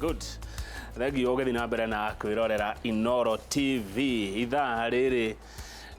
Good. Thengiũ ũgĩthiĩ na mbere na kwĩrorera Inoro TV. Ithaa rĩrĩ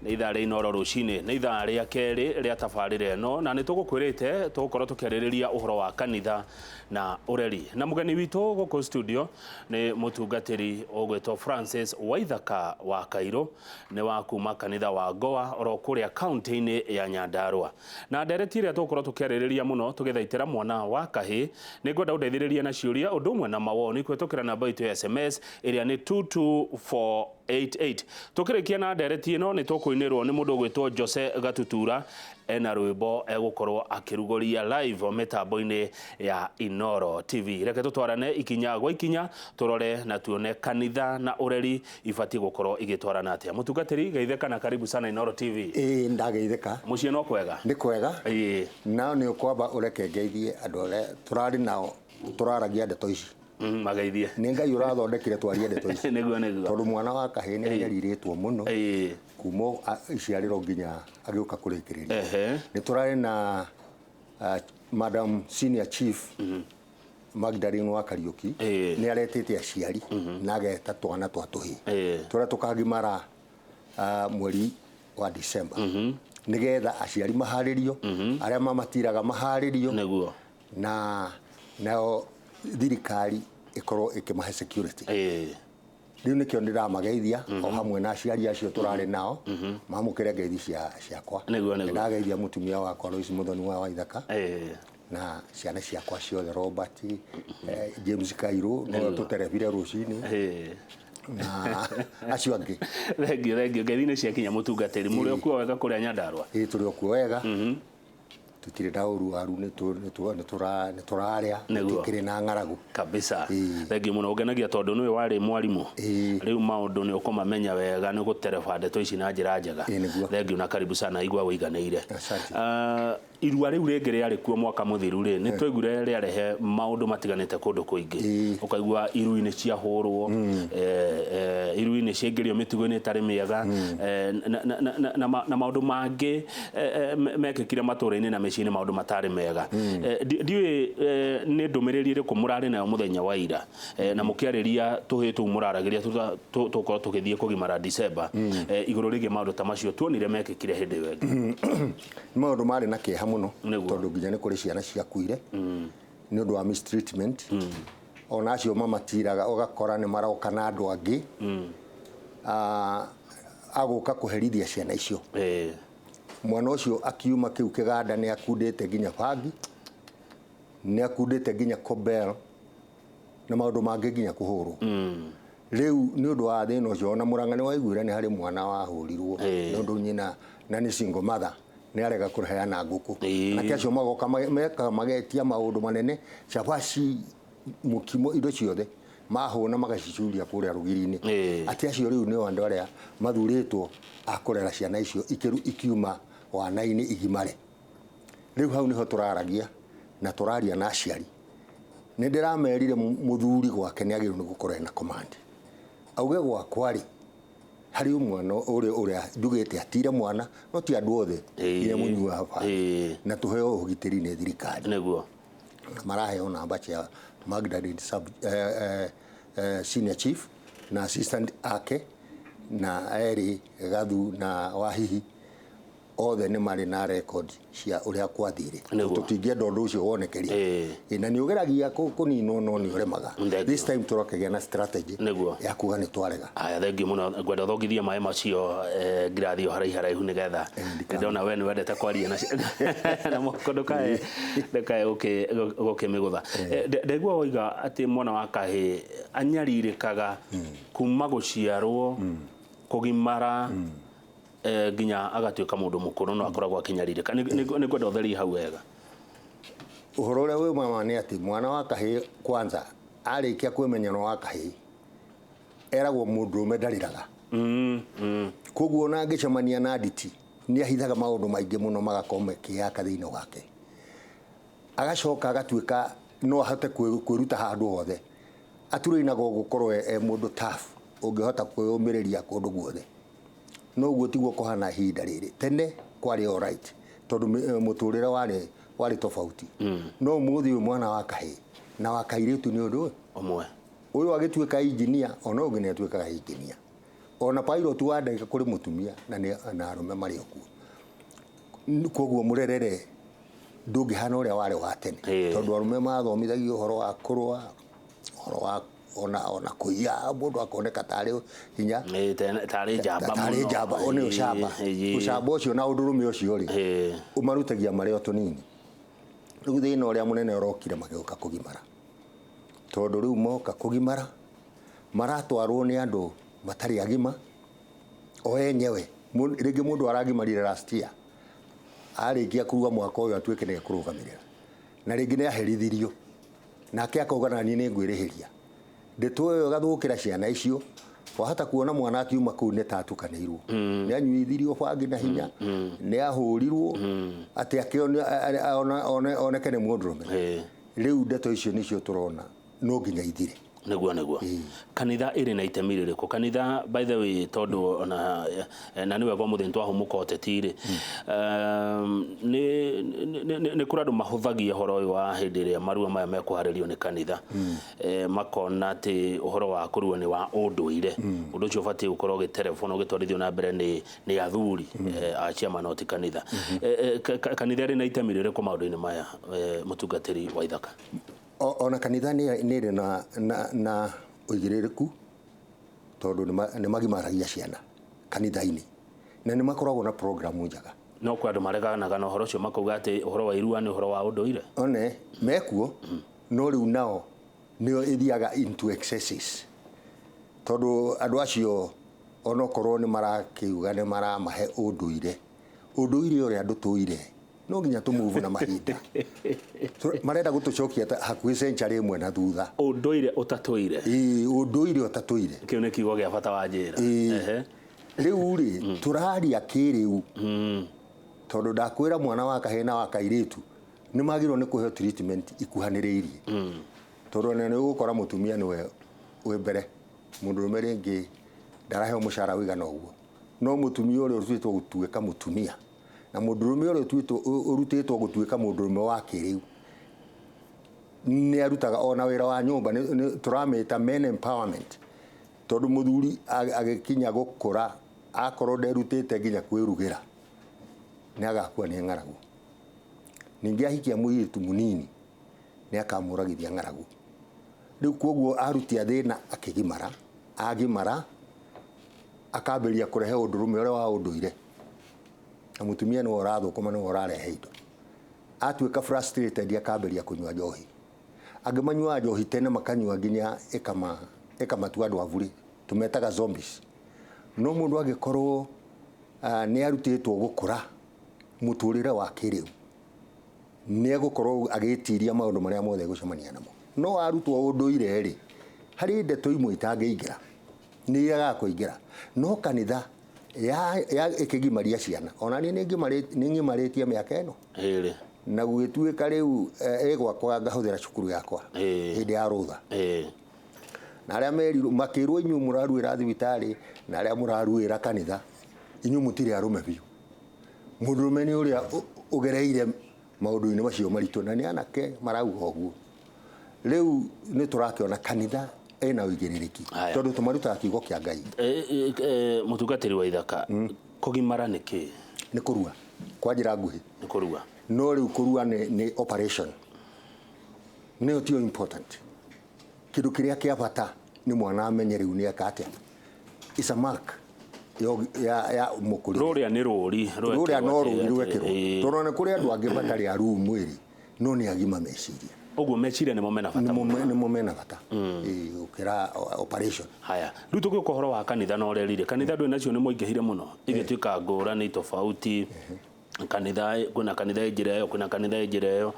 nĩ ithaa rĩa Inoro rũcinĩ, nĩ ithaa rĩa kerĩ rĩa tabarĩra ĩno, na nĩ tũgũkwĩrĩte tũgũkorwo tũkĩarĩrĩria ũhoro wa kanitha na ũreri. Na mũgeni witũ gũkũ studio nĩ mũtungatĩri ũgwĩtwo Francis Waithaka wa Kairũ, nĩ wa kuma kanitha wa Goa oro kũrĩa kaunti-inĩ ya Nyandarua. Na ndereti ĩrĩa tũgũkorwo tũkĩarĩrĩria mũno tũgĩthaitĩra mwana wa kahĩĩ, nĩ ngwenda ũndeithĩrĩrie na ciũria ũndũ ũmwe na mawoni kũhĩtũkĩra namba itũ ya SMS ĩrĩa nĩ 22488. Tũkĩrĩkia na ndereti ĩno nĩ tũkũinĩrwo nĩ mũndũ ũgwĩtwo Jose Gatutura ena rwĩmbo egũkorwo akĩrugũria live mĩtambo-inĩ ya Inoro TV. Reke tũtwarane ikinya gwa ikinya tũrore na tuone kanitha na ũreri ibatiĩ gũkorwo igĩtwarana atĩa. Mũtungatĩri geithĩka na karibu sana Inoro TV. Ĩĩ ndageithĩka. Mũciĩ no kwega? Nĩ kwega. Ĩĩ. No nĩ ũkwamba ũreke ngeithie andũ arĩa tũrarĩ nao tũraragia ndeto ici. Mageithie. Nĩ Ngai ũrathondekire twarie ndeto ici. Nĩguo nĩguo. Tondũ mwana wa kahĩĩ nĩ anyarirĩtwo mũno. Ĩĩ. Kuma iciarĩro nginya agĩũka kũrĩkĩrĩria. Ehe. Nĩ tũrarĩ na Madam Senior Chief Magdalene wa Kariũki Ĩĩ. nĩ aretĩte aciari na ageta twana twa tũhĩĩ Ĩĩ. tũrĩa tũkagimara mweri wa December nĩgetha aciari maharĩrio, arĩa mamatiraga maharĩrio, Nĩguo. na nayo thirikari ĩkorwo ĩkĩmahe security. Ĩĩ. Rĩu nĩkĩo ndĩramageithia o hamwe na aciari acio tũrarĩ nao mamũkĩre ngeithi ciakwa. Nĩguo, nĩguo. Nĩndageithia mũtumia wakwa Lois Mũthoni wa Waithaka Ĩĩ. na ciana ciakwa ciothe Robert, James Kairũ nowe tũterebire rũcinĩ Ĩĩ. na acio angĩ. Thengiũ, thengiũ. Ngeithi nĩ ciakinya mũtungatĩri. Mũrĩ o kuo wega kũrĩa Nyandarua? Ĩĩ tũrĩ o kuo wega. Tũtirĩ na ũru waru, nĩ tũrarĩa, Nĩguo. tũtikĩrĩ na ng'aragu. Kabisa. Ĩĩ. Thengiũ mũno. Ũngenagia tondũ nĩwe warĩ mwarimũ. Ĩĩ. Rĩu maũndũ nĩ ũkũmamenya wega, nĩ ũgũtereba ndeto ici na njĩra njega. Ĩĩ nĩguo. Thengiũ na karibu sana, igua wĩiganĩire. Asante. Irua rĩu rĩngĩ rĩarĩ kuo mwaka mũthiru rĩ, nĩ twaiguire rĩarehe maũndũ matiganĩte kũndũ kũingĩ. Ĩĩ. Ũkaigua irui nĩ ciahũrwo, irui nĩ ciaingĩrio mĩtugo-inĩ ĩtarĩ mĩega, na maũndũ mangĩ mekĩkire matũra-inĩ na mĩciĩ-inĩ maũndũ matarĩ mega. Ndiũĩ nĩ ndũmĩrĩri ĩrĩkũ mũrarĩ nayo mũthenya wa ira, na mũkĩarĩria tũhĩĩ tũu mũraragĩria tũgũkorwo tũgĩthiĩ kũgimara December, igũrũ rĩgiĩ maũndũ ta macio tuonire mekĩkire hĩndĩ ĩyo ĩngĩ. Nĩ maũndũ marĩ na kĩeha mũno Nĩguo. tondũ nginya nĩ kũrĩ ciana ciakuire nĩ ũndũ wa mistreatment. Ona acio mamatiraga ũgakora nĩ maroka na andũ angĩ agũka kũherithia ciana icio. Ĩĩ. Mwana ũcio akiuma kĩu kĩganda nĩ akundĩte nginya bangi, nĩ akundĩte nginya kobel na maũndũ mangĩ nginya kũhũrwo. Rĩu nĩ ũndũ wa thĩna ũcio ona Mũrang'a nĩ waiguire nĩ harĩ mwana wahũrirwo Ĩĩ. nĩ ũndũ nyina na nĩ single mother nĩ arega kũheana ngũkũ. Ĩĩ. Anake acio magoka mekaga magetia maũndũ manene, cabaci, mũkimo, indo ciothe mahũna magacicuria kũrĩa rũgiri-inĩ. Ĩĩ. Atĩ acio rĩu nĩo andũ arĩa mathurĩtwo a kũrera ciana icio ikiuma wana-inĩ igimare. Rĩu hau nĩho tũraragia na tũraria na aciari. Nĩ ndĩramerire mũthuri gwake nĩ agĩrĩirwo nĩ gũkorwo ena command. Auge gwakwa rĩ, harĩ o mwana ũrĩa ũrĩa njugĩte atire mwana, no ti andũ othe nginya mũnyuaga bangi. Ĩĩ. Na tũheo ũgitĩri nĩ thirikari. Nĩguo. Na maraheo namba cia Magdalene sub, senior chief na assistant ake na erĩ Gathu na Wahihi othe nĩ marĩ na record cia ũrĩa kwathire. Nĩguo. Tũtingĩenda ũndũ ũcio wonekerie. Ĩĩ. Ĩ, na nĩ ũgeragia kũninwo no nĩ ũremaga. Thengiũ. This time tũrakĩgĩa na strategy Nĩguo. ya kuga nĩ twarega. Aya, thengiũ mũno. Ngwenda ũthongithie maĩ macio ngirathi o haraihu haraihu nĩgetha ndona we nĩ wendete kwaria na moko ndũkae gũkĩmĩgũtha. Ndaigua woiga atĩ mwana wa kahĩĩ anyarirĩkaga kuma gũciarwo, kũgimara, nginya agatuĩka mũndũ mũkũrũ no akoragwo akĩnyarirĩka. Nĩ ngwenda ũtherie hau wega. Ũhoro ũrĩa wĩ mama nĩ atĩ mwana wa kahĩĩ kwanza arĩkia kwĩmenya nĩ wa kahĩĩ eragwo mũndũrũme ndarĩraga. Koguo ona angĩcemania na nditi nĩ ahithaga maũndũ maingĩ mũno magakorwo makĩyaka thĩinĩ wake. Agacoka agatuĩka no ahote kwĩruta handũ hothe. Aturĩinagwo gũkorwo e mũndũ tough ũngĩhota kwĩyũmĩrĩria kũndũ guothe. No ũguo tiguo kũhana ihinda rĩrĩ. Tene kwarĩ all right tondũ mũtũrĩre warĩ tofauti. No ũmũthĩ ũyũ mwana wa kahĩĩ na wa kairĩtu nĩ ũndũ ũmwe. Ũyũ agĩtuĩka engineer, ona ũyũ ũngĩ nĩ atuĩkaga engineer. Ona pilot wa ndege kũrĩ mũtumia na na arũme marĩ o kuo. Koguo mũrerere ndũngĩhana ũrĩa warĩ wa tene, tondũ arũme mathomithagio ũhoro wa kũrũa, ũhoro wa ona kũiya, mũndũ akoneka tarĩ hinya, tarĩ njamba, tarĩ njamba. O nĩ ũcamba. Ũcamba ũcio na ũndũrũme ũcio rĩ, ũmarutagia marĩ o tũnini. Rĩu thĩna ũrĩa mũnene ũrokire magĩũka kũgimara, tondũ rĩu moka kũgimara maratwarwo nĩ andũ matarĩ agima o enyewe. Rĩngĩ mũndũ aragimarire last year, arĩkia kurua mwaka ũyũ atuĩke nĩ ekũrũgamĩrĩra, na rĩngĩ nĩ aherithirio, nake akauga na niĩ nĩ ngwĩrĩhĩria. Ndeto ĩyo ĩgathũkĩra ciana icio. Wahota kuona mwana akiuma kũu nĩ ta atukanĩirwo, nĩ anyuithirio bangi na hinya, nĩ ahũrirwo atĩ oneke nĩ mũndũrũme. Rĩu ndeto icio nĩcio tũrona no nginya ithire. Nĩguo. Kanitha ĩrĩ na itemi rĩrĩkũ? Kanitha, by the way, tondũ ona na nĩ wega ũmũthĩ nĩtwahũmũka ũteti rĩ, nĩ kũrĩ andũ mahũthagia ũhoro ũyũ wa hĩndĩ ĩrĩa marua maya mekũharĩrio nĩ kanitha, makona atĩ ũhoro wa kũrua nĩ wa ũndũire, ũndũ ũcio ũbatiĩ gũkorwo ũgĩterebwo na ũgĩtwarithio na mbere nĩ athuri a ciama, no ti kanitha. Kanitha ĩrĩ na itemi rĩrĩkũ maũndũ-inĩ maya, mũtungatĩri wa Ithaka? Ona kanitha nĩ ĩrĩ na ũigĩrĩrĩku, tondũ nĩ magimaragia ciana kanitha-inĩ, na nĩ makoragwo na programu njega. No kwĩ andũ mareganaga na ũhoro ũcio, makauga atĩ ũhoro wa irua nĩ ũhoro wa ũndũire. One mekuo, no rĩu nao nĩo ĩthiaga into excesses, tondũ andũ acio onokorwo nĩ marakiuga nĩ maramahe ũndũire, ũndũire ũrĩa ndũtũire, no nginya tũmove na mahinda. Marenda gũtũcokia hakuhĩ century ĩmwe na thutha. Ũndũire ũtatũire. Ĩĩ, ũndũire ũtatũire. Kĩu nĩ kiugo gĩa bata wa njĩra. Rĩu rĩ, tũraria kĩrĩu, tondũ ndakwĩra mwana wa kahĩĩ na wa kairĩtu nĩ magĩrĩirwo nĩ kũheo treatment ikuhanĩrĩirie, tondũ ona nĩ ũgũkora mũtumia nĩwe wĩ mbere, mũndũrũme rĩngĩ ndaraheo mũcara ũigana ũguo, no mũtumia ũrĩa ũrutĩtwo gũtuĩka mũtumia na mũndũrũme ũrĩa ũrutĩtwo gũtuĩka mũndũrũme wa kĩrĩu nĩ arutaga ona wĩra wa nyũmba. Tũramĩta men empowerment, tondũ mũthuri agĩkinya gũkũra, akorwo nderutĩte nginya kwĩrugĩra, nĩ agakua nĩ ng'aragu. Ningĩ ahikia mũirĩtu mũnini nĩ akamũragithia ng'aragu. Rĩu koguo arutia thĩna akĩgimara, agimara akambĩrĩria kũrehe ũndũrũme ũrĩa wa ũndũire, na mũtumia nĩwe ũrathũkũma, nĩwe ũrarehe indo. Atuĩka frustrated akambĩrĩria kũnyua njohi. Angĩ manyuaga njohi tene, makanyua nginya ĩkamatua andũ aburĩ, tũmetaga zombies. No mũndũ angĩkorwo nĩ arutĩtwo gũkũra mũtũrĩre wa kĩrĩu, nĩ egũkorwo agĩtiria maũndũ marĩa mothe egũcemania namo. No arutwo ũndũire rĩ, harĩ ndeto imwe itangĩingĩra, nĩ iregaga kũingĩra. No kanitha ya ĩkĩgimaria ciana, ona niĩ nĩ ng'imarĩtie mĩaka ĩno, na gũgĩtuĩka rĩu ĩ gwakwa ngahũthĩra cukuru yakwa hĩndĩ ya rũtha, na arĩa merirwo makĩrwo, inyuĩ mũraruĩra thibitarĩ na arĩa mũraruĩra kanitha, inyuĩ mũtirĩ arũme biũ. Mũndũrũme nĩ ũrĩa ũgereire maũndũ-inĩ macio maritũ, na nĩ anake marauga ũguo. Rĩu nĩ tũrakĩona kanitha ĩna ũigĩrĩrĩki, tondũ tũmarutaga kiugo kĩa Ngai. Mũtungatĩri wa Ithaka, kũgimara nĩ kĩĩ? Nĩ kũrua kwa njĩra nguhĩ. Nĩ kũrua. No rĩu kũrua nĩ operation, nĩyo tiyo important. Kĩndũ kĩrĩa kĩa bata nĩ mwana amenye rĩu nĩ eka atĩa. It's a mark ya mũkũrĩre. Rũrĩa nĩ rũri. Rũrĩa no rũri rwekĩrwo, tondũ nĩ kũrĩ andũ angĩ matarĩ aruu mwĩrĩ, no nĩ agima meciria. Ũguo meciria nĩmo mena bata. Nĩmo mena bata gũkĩra operation. Haya, rĩu tũgĩũka ũhoro wa kanitha na ũrerire kanitha ndũĩ nacio nĩ mũingĩhire mũno, igĩtuĩka ngũrani tofauti. Kanitha, kwĩna kanitha ĩ njĩra ĩyo, kwĩna kanitha ĩ njĩra ĩyo,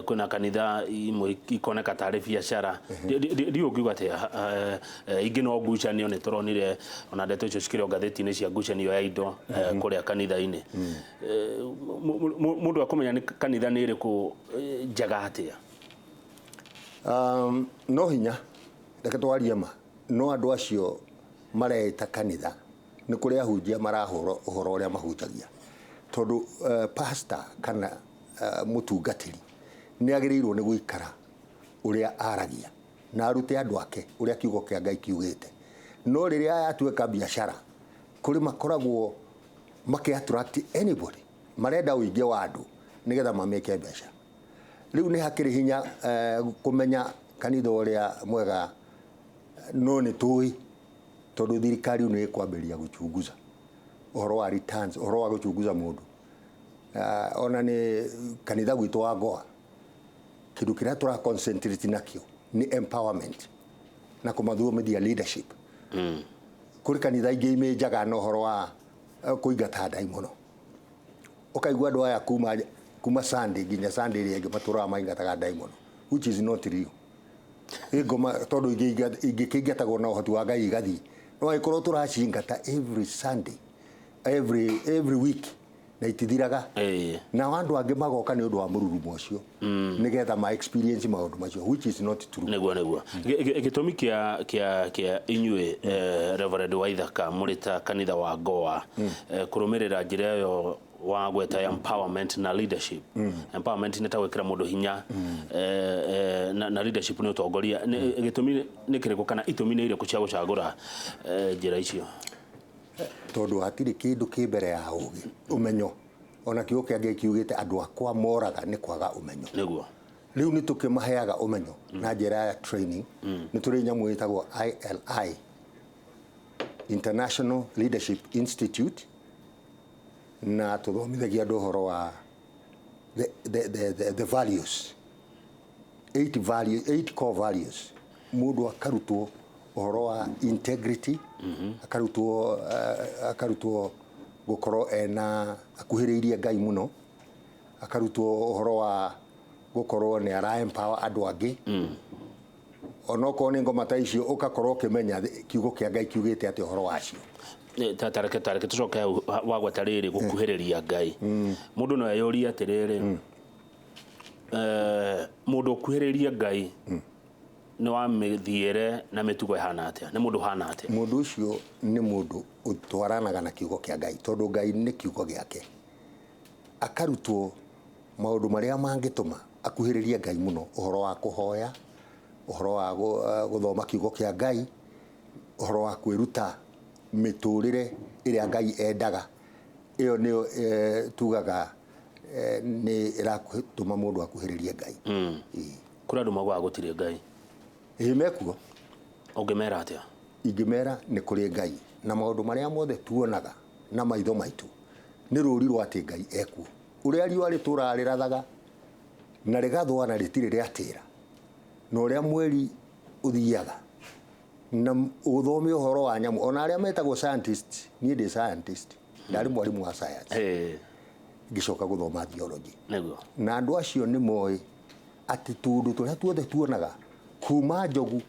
kwĩna kanitha imwe ikoneka tarĩ biacara. Ndiũ ũngiuga atĩa? Ingĩ no ngucanio, nĩ tũronire ona ndeto icio cikĩrĩ o ngathĩti-inĩ cia ngucanio ya indo kũrĩa kanitha-inĩ. Mũndũ akũmenya nĩ kanitha nĩ ĩrĩkũ njega atĩa? No hinya reke twarie ma, no andũ acio mareita kanitha nĩ kũrĩ ahunjia marahũra ũhoro ũrĩa mahunjagia, tondũ pastor kana mũtungatĩri nĩ agĩrĩirwo nĩ gũikara ũrĩa aragia. Na arute andũ ake ũrĩa kiugo kĩa Ngai kiugĩte. No rĩrĩa yatuĩka biacara, kũrĩ makoragwo makĩ attract anybody, marenda ũingĩ wa andũ nĩgetha mamĩke mbeca. Rĩu nĩ hakĩrĩ hinya kũmenya kanitha ũrĩa mwega, no nĩ tũĩ tondũ thirikari nĩ ĩkwambĩrĩria gũchunguza ũhoro wa returns, ũhoro wa gũchunguza mũndũ. Ona nĩ kanitha gwitũ wa Goa, kĩndũ kĩrĩa tũra concentrate nakĩo nĩ empowerment na kũmathomithia leadership. Kũrĩ kanitha ingĩ imĩnjaga na ũhoro wa kũingata ndaimono. Ũkaigua andũ aya kuma Sunday nginya Sunday ĩrĩa ĩngĩ matũraga maingataga ndaimono, which is not real. Ĩ ngoma tondũ ingĩ kĩingatagwo na ũhoti wa Ngai igathiĩ, no angĩkorwo tũracingata every Sunday, every week na itithiraga, nao andũ angĩ magoka nĩ ũndũ wa mũrurumo ũcio nĩgetha ma experience maũndũ macio, which is not true. Nĩguo gĩtũmi kĩa inyuĩ, Reverend Waithaka, mũrĩ ta kanitha wa Goa, kũrũmĩrĩra njĩra ĩyo wa gweta empowerment na leadership. Empowerment nĩ ta gwĩkĩra mũndũ hinya, na leadership nĩ ũtongoria. Gĩtũmi nĩ kĩrĩkũ kana itũmi nĩ irĩkũ cia gũcagũra njĩra icio? Tondũ hatirĩ kĩndũ kĩ mbere ya ũgĩ, ũmenyo. Ona kiugo kĩa Ngai kiugĩte andũ akwa moraga nĩ kwaga ũmenyo. Rĩu nĩ tũkĩmaheaga ũmenyo na njĩra ya training. Nĩ tũrĩ nyamũ ĩtagwo ILI, International Leadership Institute, na tũthomithagia andũ ũhoro wa the values, eight values, eight core values. Mũndũ akarutwo ũhoro wa integrity, akarutwo gũkorwo ena akuhĩrĩirie Ngai mũno, akarutwo ũhoro wa gũkorwo nĩ ara empower andũ angĩ. Onokorwo nĩ ngoma ta icio, ũgakorwo ũkĩmenya kiugo kĩa Ngai kiugĩte atĩ ũhoro wacio. Tareke tũcoke hau wagweta rĩrĩ gũkuhĩrĩria Ngai. Mũndũ no eyũrie atĩrĩrĩ, mũndũ ũkuhĩrĩirie Ngai nĩ wa mĩthiĩre na mĩtugo ĩhana atĩa? Nĩ mũndũ ũhana atĩa? Mũndũ ũcio nĩ mũndũ ũtwaranaga na kiugo kĩa Ngai, tondũ Ngai nĩ kiugo gĩake. Akarutwo maũndũ marĩa mangĩtũma akuhĩrĩrie Ngai mũno, ũhoro wa kũhoya, ũhoro wa gũthoma kiugo kĩa Ngai, ũhoro wa kwĩruta mĩtũrĩre ĩrĩa Ngai endaga. Ĩyo nĩyo tugaga nĩ ĩratũma mũndũ akuhĩrĩrie Ngai. Kũrĩ andũ maugaga gũtirĩ Ngai. Ĩĩ, mekuo. Ũngĩmera atĩa? Ingĩmera nĩ kũrĩ Ngai, na maũndũ marĩa mothe tuonaga na maitho maitũ nĩ rũri rwa atĩ Ngai ekuo. Ũrĩa riũa rĩtũraga rĩrathaga na rĩgathũa na rĩtirĩ rĩatĩra, na ũrĩa mweri ũthiaga, na ũthome ũhoro wa nyamũ, ona arĩa metagwo scientist, niĩ ndĩ scientist, ndarĩ mwarimũ wa science, ngĩcoka gũthoma theology. Na andũ acio nĩ moĩ atĩ tũndũ tũrĩa tuothe tuonaga kuma njogu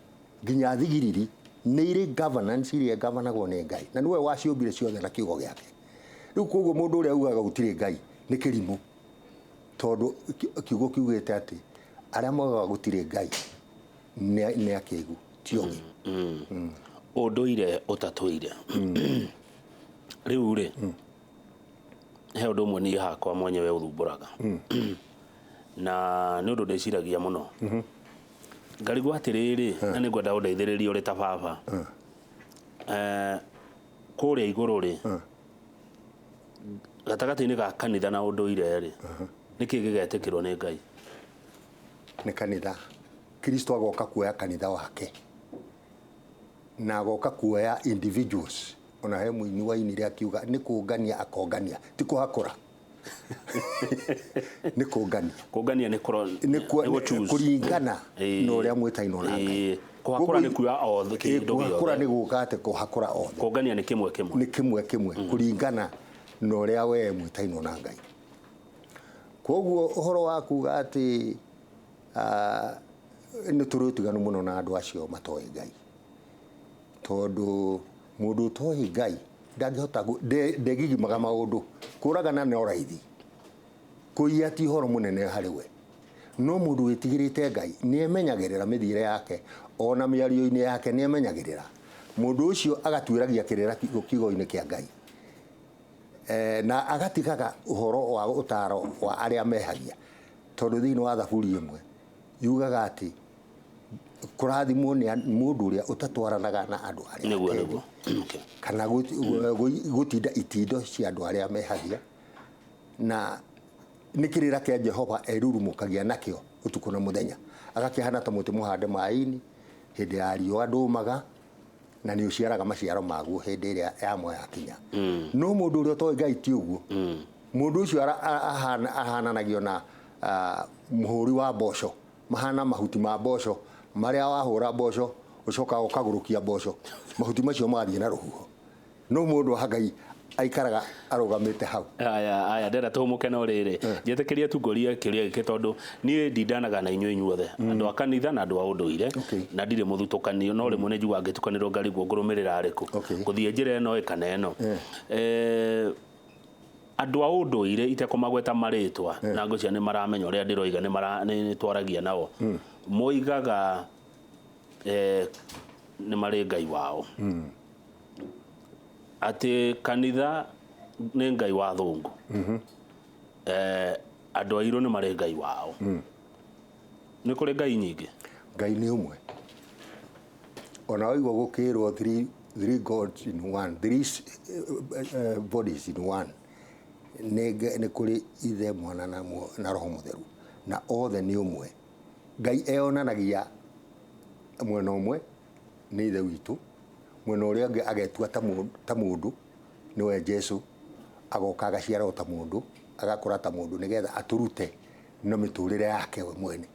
nginya thigiriri nĩ irĩ governance iria ĩgavanagwo nĩ Ngai, na nĩwe waciũmbire ciothe na kiugo gĩake. Rĩu koguo mũndũ ũrĩa ugaga gũtirĩ Ngai nĩ kĩrimũ, tondũ kiugo kiugĩte atĩ arĩa maugaga gũtirĩ Ngai nĩ akĩgu, ti ogĩ. Ũndũire ũtatũire. Rĩu rĩ, he ũndũ ũmwe niĩ hakwa mwenyewe ũthumbũraga, na nĩ ũndũ ndĩciragia mũno, ngarigwo atĩrĩrĩ, na nĩ ngwenda ũndeithĩrĩrie ũrĩ ta baba. Kũrĩa igũrũ rĩ, gatagatĩ-inĩ ga kanitha na ũndũire rĩ, nĩkĩ gĩgetĩkĩrwo nĩ Ngai? Nĩ kanitha. Kristo agoka kuoya kanitha wake na agoka kuoya individuals. Ona he mũini wainire akiuga nĩ kũngania akongania, ti kũhakũra, nĩ kũngania. Kũngania nĩ nĩ nĩ gũ-choose. Kũringana na ũrĩa mwĩtainwo na Ngai. Kũhakũra nĩ kuoya othe kĩndũ kũhakũra gĩothe. Nĩ gũka atĩ kũhakũra othe. Kũngania nĩ kĩmwe kĩmwe. Nĩ kĩmwe kĩmwe, kũringana na ũrĩa we mwĩtainwo na Ngai. Koguo ũhoro wa kuga atĩ nĩ tũrĩ ũtiganu mũno na andũ acio matoĩ Ngai, tondũ mũndũ ũtoĩ Ngai ndangĩhota ndegigimaga maũndũ. Kũragana no raithi, kũiya ti ũhoro mũnene harĩ we, no mũndũ wĩtigĩrĩte Ngai nĩ emenyagĩrĩra mĩthiĩre yake, ona mĩario-inĩ yake nĩ emenyagĩrĩra. Mũndũ ũcio agatuĩragia kĩrĩra kiugo-inĩ kĩa Ngai, na agatigaga ũhoro wa ũtaro wa arĩa mehagia, tondũ thĩinĩ wa Thaburi ĩmwe yugaga atĩ Kũrathimwo nĩ mũndũ ũrĩa ũtatwaranaga na andũ arĩa Nĩguo. atendi. Nĩguo, okay. Kana gũtinda itindo cia andũ arĩa mehagia, na nĩ kĩrĩra kĩa Jehova erurumũkagia nakĩo ũtukũ na mũthenya, agakĩhana ta mũtĩ mũhande maĩ-inĩ, hĩndĩ ya riũa ndũmaga, na nĩ ũciaraga maciaro maguo hĩndĩ ĩrĩa yamo yakinya. No mũndũ ũrĩa ũtoĩ Ngai ti ũguo. Mũndũ ũcio ahananagio na mũhũri wa mboco, mahana mahuti ma mboco marĩa wahũra mboco, ũcokaga ũkagũrũkia mboco, mahuti macio magathiĩ na rũhuho. No mũndũ wa Ngai aikaraga arũgamĩte hau. Aya aya, ndĩrenda tũhũmũke, no rĩrĩ, njĩtĩkĩrie tu ngũrie kĩũria gĩkĩ, tondũ niĩ ndindanaga na inyuĩ inyuothe, andũ a kanitha na andũ a ũndũire, na ndirĩ mũthutũkanio, no rĩmwe nĩ njiguaga ngĩtukanĩrwo, ngarigwo ngũrũmĩrĩra arĩkũ, ngũthiĩ njĩra ĩno ĩ kana ĩno. Andũ a ũndũire, itekũmagweta marĩtwa, na ngwĩciria nĩ maramenya ũrĩa ndĩroiga, nĩ twaragia nao, moigaga nĩ marĩ Ngai wao, atĩ kanitha nĩ Ngai wa thũngũ, andũ airũ nĩ marĩ Ngai wao. Nĩ kũrĩ Ngai nyingĩ? Ngai nĩ ũmwe. Ona waigua gũkĩrwo three gods in one, three bodies in one, nĩ kũrĩ Ithe, Mwana na Roho Mũtheru, na othe nĩ ũmwe. Ngai eyonanagia mwena ũmwe nĩ Ithe witũ, mwena ũrĩa ũngĩ agetua ta mũndũ, nĩwe Jesu, agoka agaciarwo ta mũndũ, agakũra ta mũndũ, nĩgetha atũrute na mĩtũrĩre yake we mwene.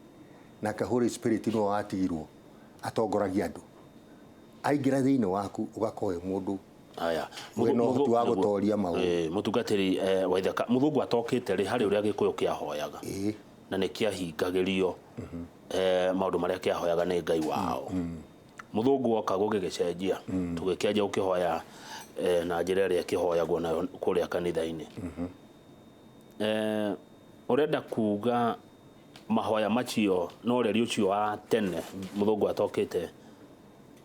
Nake Holy Spirit nĩwe watigirwo atongoragia andũ. Aingĩra thĩinĩ waku, ũgakorwo wĩ mũndũ Aya. wĩna ũhoti wa gũtoria maũndũ. Mũtungatĩri Waithaka, mũthũngũ atokĩte rĩ, harĩ ũrĩa Gĩkũyũ kĩahoyaga, na nĩ kĩahingagĩrio maũndũ marĩa kĩahoyaga nĩ Ngai wao. Mũthũngũ oka gũgĩgĩcenjia, tũgĩkĩanjia gũkĩhoya na njĩra ĩrĩa ĩkĩhoyagwo nayo kũrĩa kanitha-inĩ. Ũrenda kuga mahoya macio na ũreri ũcio wa tene mũthũngũ atokĩte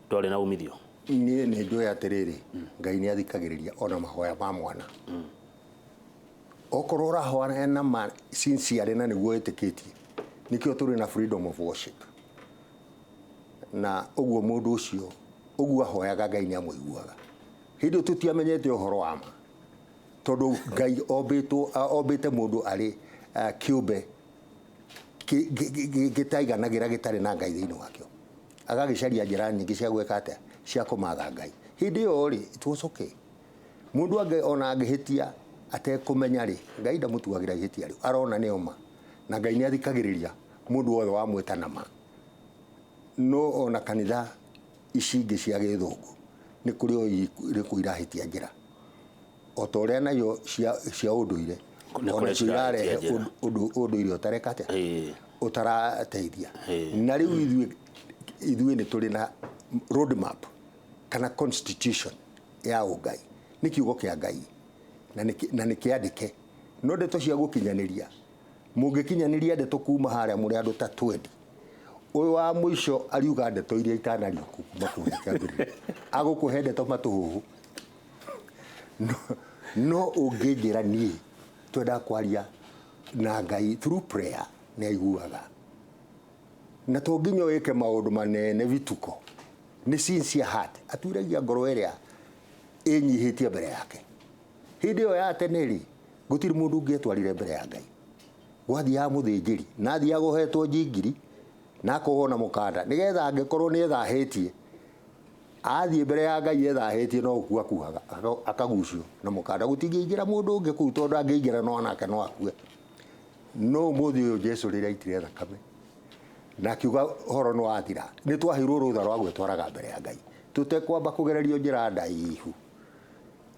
ndwarĩ na umithio? Niĩ nĩ njũĩ atĩrĩrĩ, Ngai nĩ athikagĩrĩria ona mahoya ma mwana, okorwo ũrahoya na ma sincerely na nĩguo wĩtĩkĩtie. Nĩkĩo tũrĩ na freedom of worship, na ũguo mũndũ ũcio ũguo ahoyaga, Ngai nĩ amũiguaga. Hĩndĩ ĩyo tũtiamenyete ũhoro wa ma, tondũ Ngai ombĩtwo, ombĩte mũndũ arĩ kĩũmbe gĩtaiganagĩra gĩtarĩ na Ngai thĩinĩ wakĩo, agagĩcaria njĩra nyingĩ cia gwĩka atĩa, cia kũmatha Ngai. Hĩndĩ ĩyo rĩ, it was okay. Mũndũ angĩ ona angĩhĩtia atekũmenya rĩ, Ngai ndamũtuagĩra ihĩtia rĩu, arona nĩ oma, na Ngai nĩ athikagĩrĩria mũndũ wothe wamwĩta na ma. No ona kanitha ici ingĩ cia gĩthũngũ nĩ kũrĩ o irĩkũ irahĩtia njĩra, o ta ũrĩa nayo cia ũndũire Nĩ kũrĩ onacio irarehe cirahĩtia njĩra. Ũndũ ũndũire ũtareka atĩa, ũtarateithia. Na rĩu ithuĩ nĩ tũrĩ na road map kana constitution ya ũngai, nĩ kiugo kĩa Ngai, na nĩ kĩandĩke, no ndeto cia gũkinyanĩria, mũngĩkinyanĩria ndeto kuma harĩa mũrĩ andũ ta 20, ũyũ wa mũico ariuga ndeto iria itanario kuma kũrĩa kĩambĩrĩria, agũkũhe ndeto matũhũhũ. No ũngĩnjĩra niĩ twendaga kwaria na Ngai through prayer, nĩ aiguaga. Na to nginya wĩke maũndũ manene, vituko, nĩ sincere heart aturagia ngoro ĩrĩa ĩnyihĩtie mbere yake. Hĩndĩ ĩyo ya tene rĩ, gũtirĩ mũndũ ũngĩetwarire mbere ya Ngai, gwathiaga mũthĩnjĩri, na athiaga ũhetwo njingiri na akohwo na mũkanda, nĩgetha angĩkorwo nĩ ethahĩtie, athiĩ mbere ya Ngai ethahĩtie, no gũkua akuaga, akagucio na mũkanda. Gũtingĩingĩra mũndũ ũngĩ kũu, tondũ angĩingĩra no nake no akue. No ũmũthĩ ũyũ, Jesu rĩrĩa aitire thakame na akiuga ũhoro nĩ wathira, nĩ twaheirwo rũtha rwa gwĩtwaraga mbere ya Ngai tũtekwamba kũgererio njĩra ndaihu.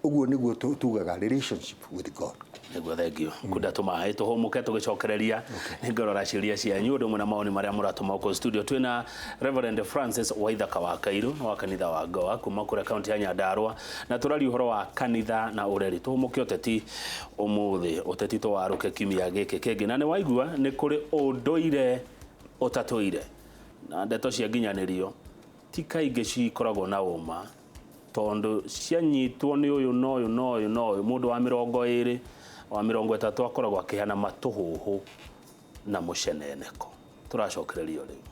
Ũguo nĩguo tugaga relationship with God. Nĩguo, thengio. Kunda tũmaĩ tũhũmũke, tũgĩcokereria nĩngorora ciũria cianyu, ũndũ ũmwe na mawoni marĩa mũratũma gũkũ studio. Twĩna Reverend Francis Waithaka wa Kairu wa kanitha wa Goa kuma kũrĩa kaunti ya Nyandarua, na tũraria ũhoro wa kanitha na ũreri. Tũhũmũke ũteti ũmũthĩ, ũteti tũwarũke kiumia gĩkĩ kĩngĩ. Na nĩ waigua nĩ kũrĩ ũndũire ũtatũire, na ndeto cia nginyanĩrio ti kaingĩ cikoragwo na ũma, tondũ cianyitwo nĩ ũyũ na ũyũ na ũyũ na ũyũ. Mũndũ wa 20, wa 30 akoragwo akĩheana matũhũhũ na mũceneneko. Tũracokererio rĩu.